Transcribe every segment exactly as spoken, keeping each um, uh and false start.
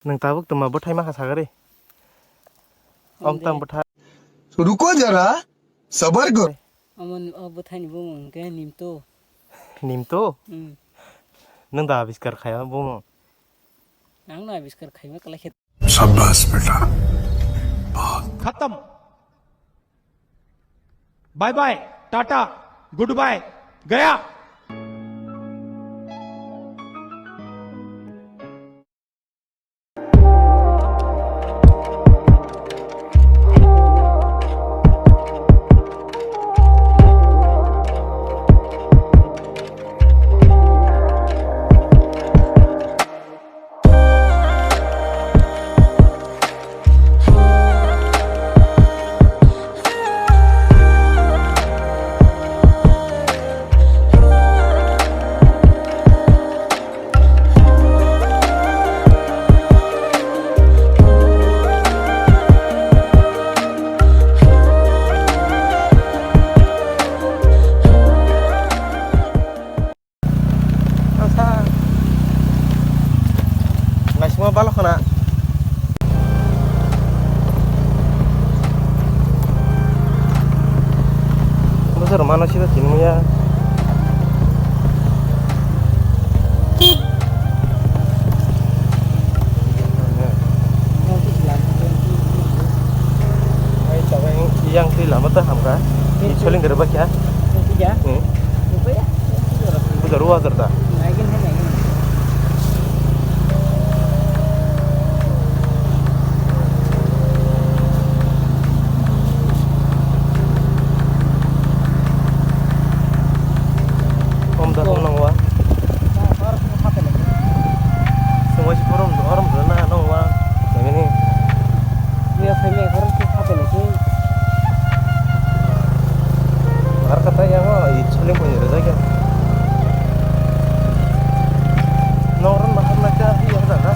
Nwng tabuk tuma bwthai ma kha sagari. Om tam bwthai. Ruko jara, sabar karo. Omo ni, o bwthai ni bumung hwnkhe Nimto. Nimto? Hmm. Nwng da abiskar khaiya bumung? Ang no abiskar khaima kwlai khe. शाबाश बेटा। खत्म। Bye bye, tata, goodbye, गया। Ang sa naisingma balo khna. Bwswk rwmano sida tini muya. Yang twi lama ta hamka. Soling gere bakya. Hmm. Puja ruwa zarda. Om da nang wa. Sungwa si forum do orom do na nang wa. Nang ini. Iya, kami forum tu apa lagi? Har kata ya, oh, i chuli punya rezeki. Nongron mahal na ka, iya, ada na.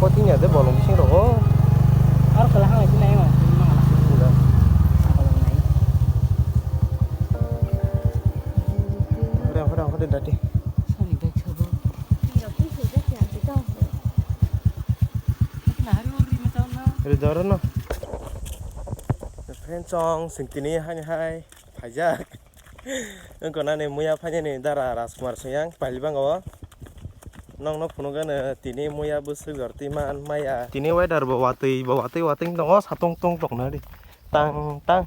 Koti nya de bolong bising rogo. Ar kala hang lagi nai ma. Udah. Udah, udah, udah, dati. Sani baik sabo. Ri doro no. Friend song sing tini hai hai phaijak. Wngkha nani muya phainani dara Rajkumar Singya pailbang o. Nokno phunukgano tini muya bwswk jorti man maya. Tini weather bo watwi bo watwi watwi tongo, satung tung tongna ri. Tang tang.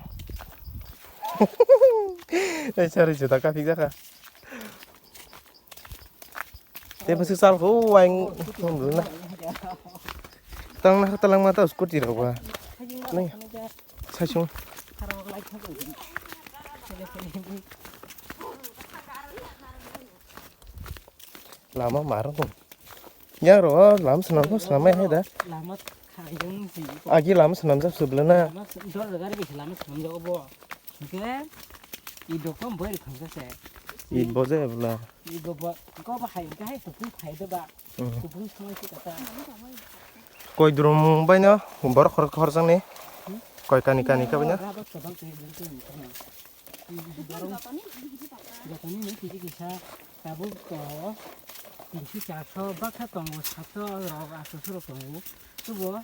Ei sorry, juta kaphik jakha. Tei bwswk chal kho waing na. Tang na talangma ta scooty rok ba. Nai. Saisung. Lama maro. Yang ro lama senam ko senam ya da. Lama khaiyung si. Agi lama senam jab subla na. Lama dor gari bi lama senam jab bo. Hingke i dokon boi rwkha se. I boje bla. I go bo, go bo hai, hai to pun khai de ba. Mhm. To pun khai se kata. Koi drum bai no, borok khor, khorjang ni. Hmm? Koi kani, kani ka bai no. Rubber to bang khai drum to ni kana. Jotoni ni kisi kisa, tabuk to, tinso charso, baksa tongo, sato rok, aso rok tongo. Tubo.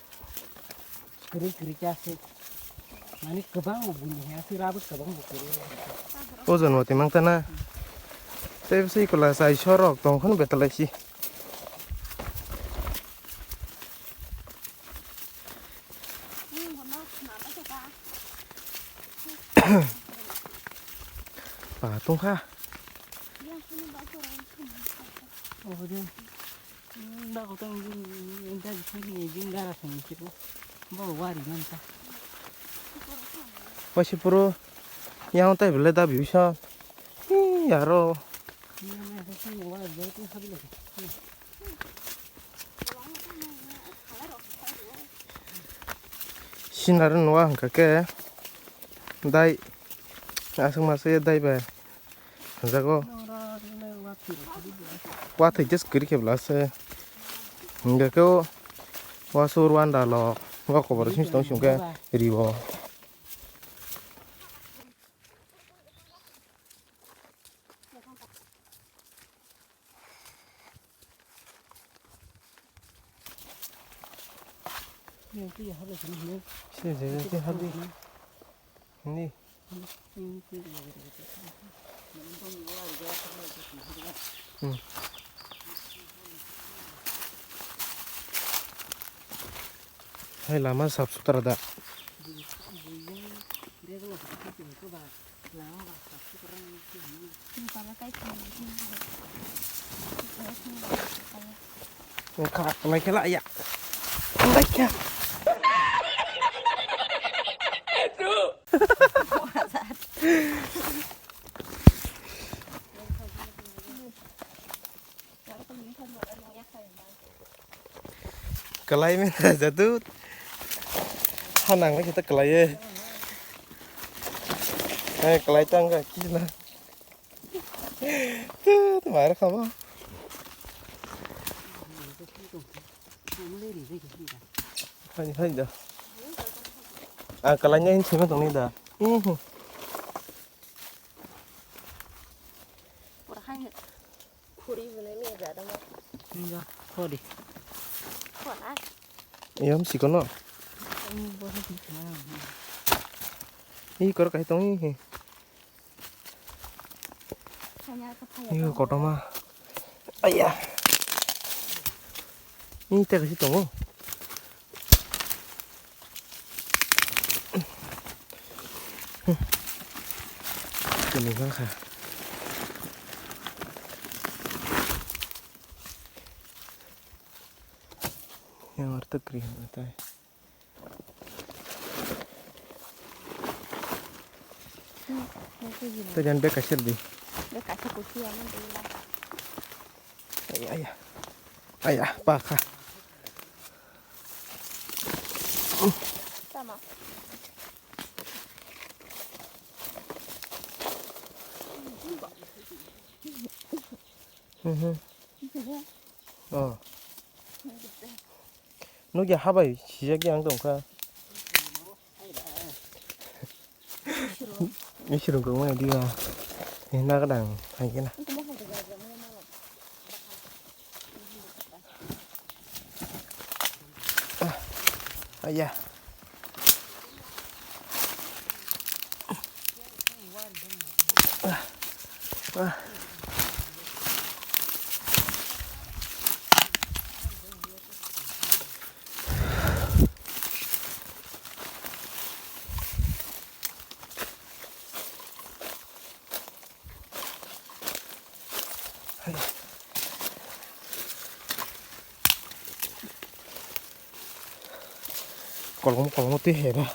Kwrwi kwrwi khe aswk. Mani kwbang bo buini hai aswk, rubber kwbang bo kwrwi. Ojon watwi mang tana. Tei bwsai kwla chai sorok tong phano betalai si. Pa tongkha. Obo de. Ba kotong din, din, din, din, din, gara song chibo. Bo wari man ta. Waisi puro yang tai bele da bisa. Hi aro. Sinaro nuwa hwnkha khe dai aswk masa dai bai. Jago. Wathai just kwrwi khe bwlase. Hingke khe o wasu rwanda lo. Wngkha kobor simi tong simi khe ribo. Sini jaga khe hadi. Hindi. Hmm. Hai lama sap sutra da. Wngkha, wngkha, ya. Wngkha. Kalai mena jadu. Hanang lagi kita kalai ye. Eh, kalai tangga kila. Tu, tu mar khabo. Hai, hai da. Ah, kalai nya hin sima tong ni da. Uhu. Pura hai. Khuri bwnai ni ja dama. Hinga, khori. Khona. Yam sikono. Ini bohot ni khona. Ih, kor kai tong ih. Hanya apa kaya. Ih, kotoma. Ayah. Ih, teka si tongo. Kini bangkha. Yang arta kri tai. Tajan bek kasir di. Bek kasir kusi aman dila. Ayah, ayah. Ayah, pakha. Sama. Mhm. Oh. Nukya habai sijak yang tongkha. Misrung kong mai diwa. Ni na kadang hai kena. Ah, ayah. Ah, ah. Kolom kolom twi hera.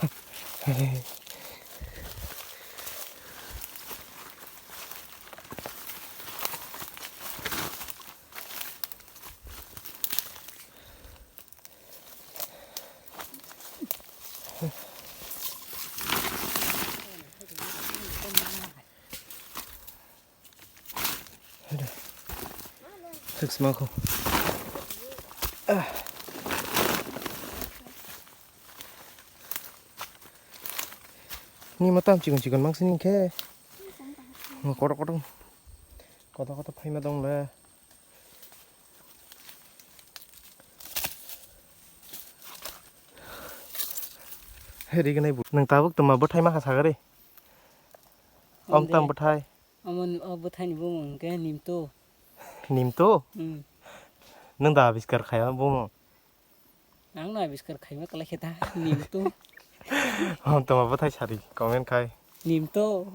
Six mako. Ah. Ni ma tam chikon chikon mang sini khe. Kotor kotor. Kotor kotor phaima dong le. He, rignai bu. Nang tabuk tuma bwthai ma kha sagari. Om tam bwthai. Omo ni, o bwthai ni bumung hwnkhe Nimto. Nimto? Hmm. Nwng da abiskar khai o bumung? Ang no abiskar khaima kwlai khe ta Nimto. Om tuma bwthai sari comment khai. Nimto.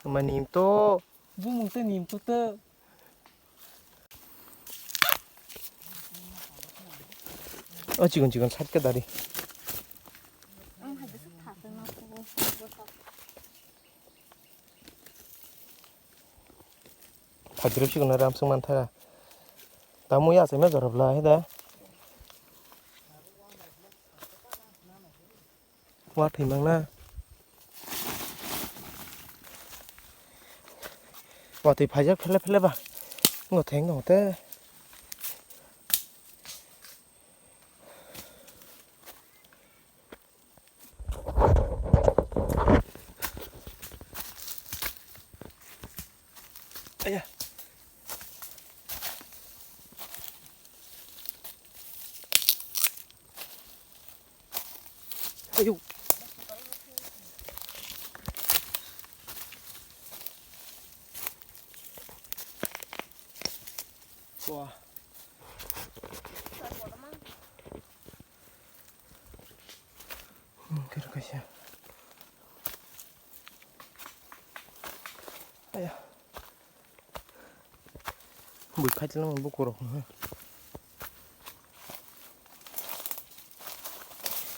Ma Nimto. Bumung tei Nimto to. O chikon chikon side khe dari. Ang hai bwswk thaswk ma kugo. Thajirok chikon ram swng mantha. Tamo ya se me jorop la he da. Wa thwi mang na. Wa thwi phaijak phele phele ba. Ngo theng no te. Ayo. Wah. Hmm, kira kaisa. Aya. Bui khai tlang buku rok.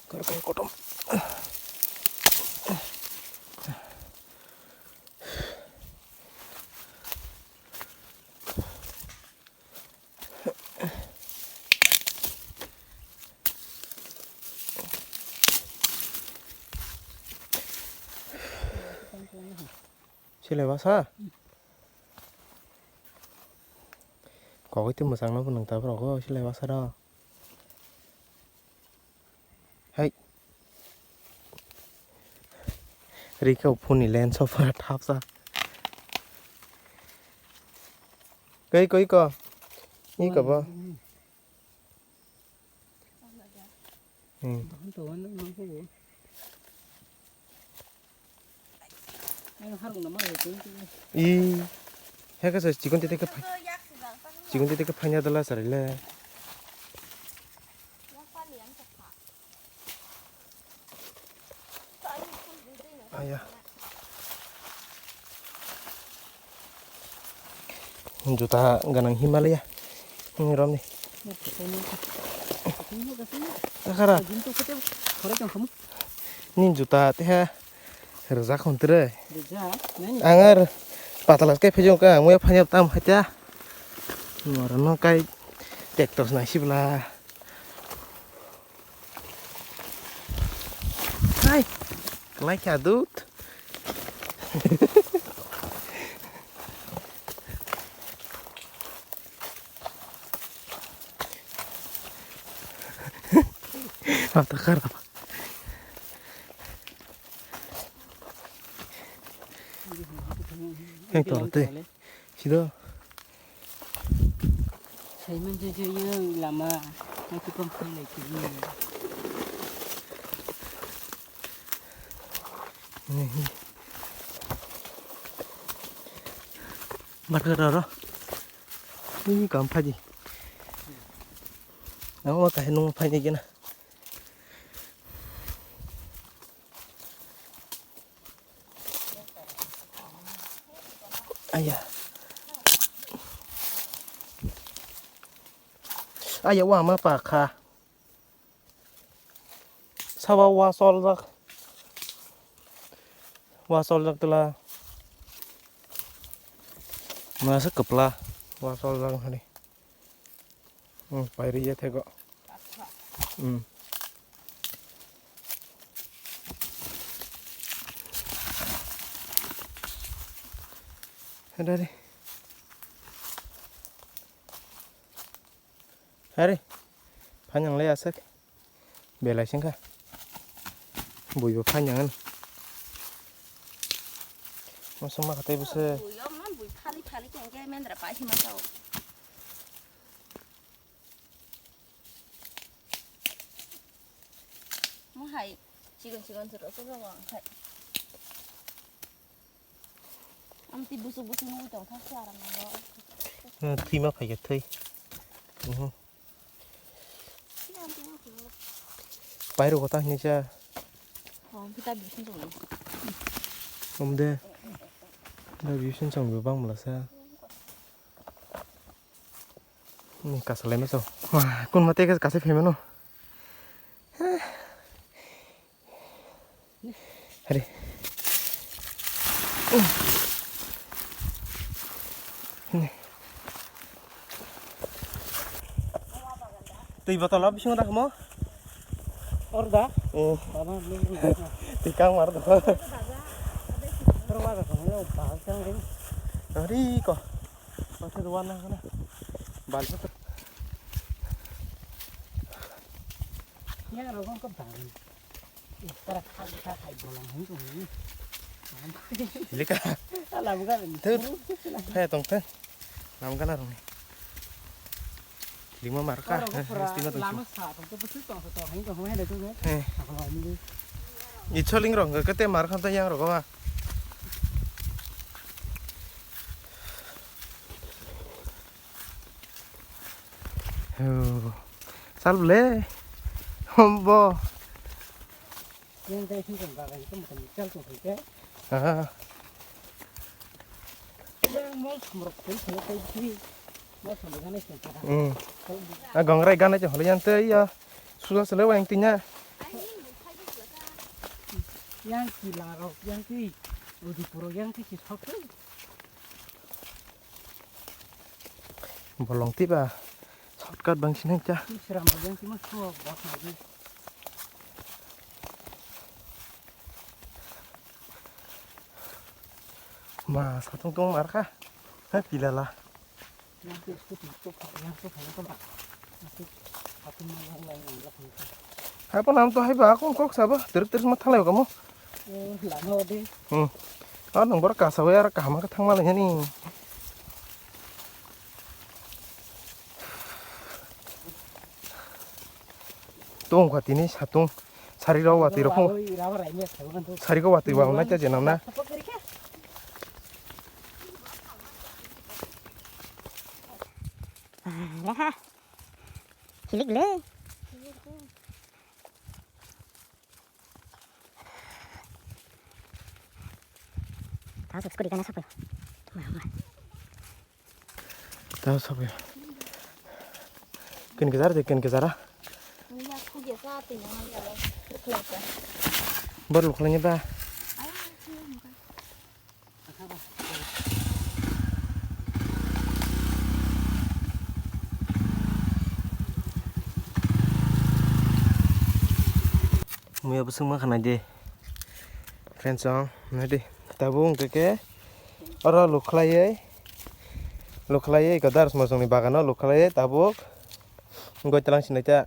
Kar kai kotom. Silai basa? Kogoi tei mwchangno bo nwng tabuk rogo silai basa rok. Hai. Rikha phone ni lens o pura thapsa. Koi, koi ko. Iko bo. Hmm. I, heka sa chikon tete ke phai-, chikon tete ke phanya dala sarai le. Aya. Juta ganang Himalaya. Ni romni. Takara. Ni juta teha. Rijak hwn tre. Rijak, nani? Ang ar patala kai phejong ka, ang ya phanya tam hacha. Nora no kai tektos nai sibla. Hai. Kalai kya dut. Mata kharap. Yang tolate. Sido. Saiman je je ye lama. Nanti kom koi lai kiri. Matkha roro. Ini kam phaji. Nang ma kahai nung phai ni gena. Aya. Aya, wa ma pa kha. Sabo wa soljak. Wa soljak tela. Masa kepla. Wa soljak hari. Hmm, pairi ya thego. Hmm. Hari. Hari. Phanyang le asek. Belai sengkha. Bui bo phai nang. Masa ma khatai bwse. Bui om non bui phali phali khe hwnkhe mendra pai hima tao. Mo hai chigon chigon chwrwk se jago ang khai. Amtwi busuk busuk nugwi tongkha se aram nango. Hmm, thwi ma phaikha thwi. Mhm. Pairok kota hinwi cha. Oh, kita bisin tong. Om de. Da bisin chang bo bang mala sa. Ni kasalai ma chao. Wah, kun mate kas kasai phaimano. Hari. Twi botol o bisingo da kamo? Or da? Oh. Twi kang mar da. Or wa da kamo, ba kang ring. Hari ko. Masa dua na kana. Bal pa. Yang rogo ko bang. Tara khai khai khai bolang hung ko ni. Lika. Ala buka. Thut. Hai tong thut. Lam kana rong ni. Lima marka. Oro ko pura. Stima tong. Lama sa tong to betul tong to hung to hung hai de to. Eh. Ako amli. Icholing rok hwnkhe kete mar khan ta yang rok ba. Hw. Chal ble. Hombo. Yang dai sing tong bagan ko motom chal tong khe. Ah. Yang mol sumrok koi khe kai di. Mol sumrok ganai sing tong. Hmm. A gongrai ganai je holi yang te ya. Suja sele wang tinya. Yang ki laro, yang ki udi puro, yang ki si sok. Bolong tiba shortcut bang sinai cha. Sram yang ki mas ko bak ni. Ma satung tung mar kha. Ha pilala. Hai po nam to hai ba kong kok sabo terus terus ma thalai kamu. Hmm. Ah nang bor kasa ya kaham ka thang malai ni. Tung kha tini satung sari rok watwi rok. Sari ko watwi ba nai ta jenam na. Leha. Hilik le. Tahu scooty kana sapai. Tama sapai. Ken kejar de ken kejar. Bor lukhlai ba. Muya bwswk ma khanai de. Friends, ang nai de. Tabuk hwnkhe khe oro lukhlaiwi, lukhlaiwi eko darsmosongni bagano lukhlaiwi tabuk goi tlang sinai ta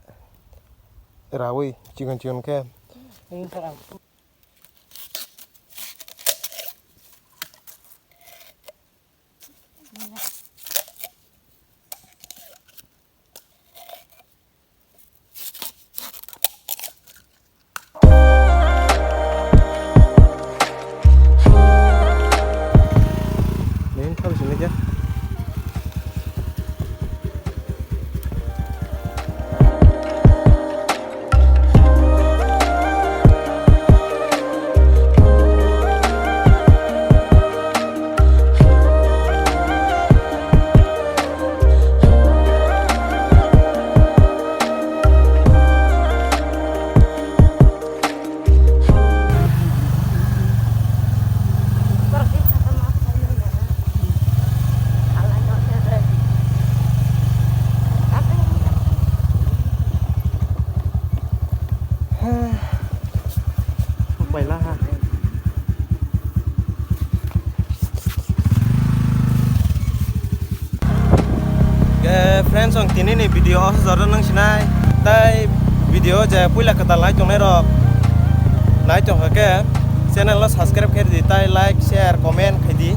rawi chikon chikon khe. Nini thang sini khe. Paila ha. Ge friends, ang tini ni video o jora nang sinai. Tai video je puila kwtal nai tongnai rok, nai tongkha khe channel no subscribe khe di, tai like, share, comment khai di.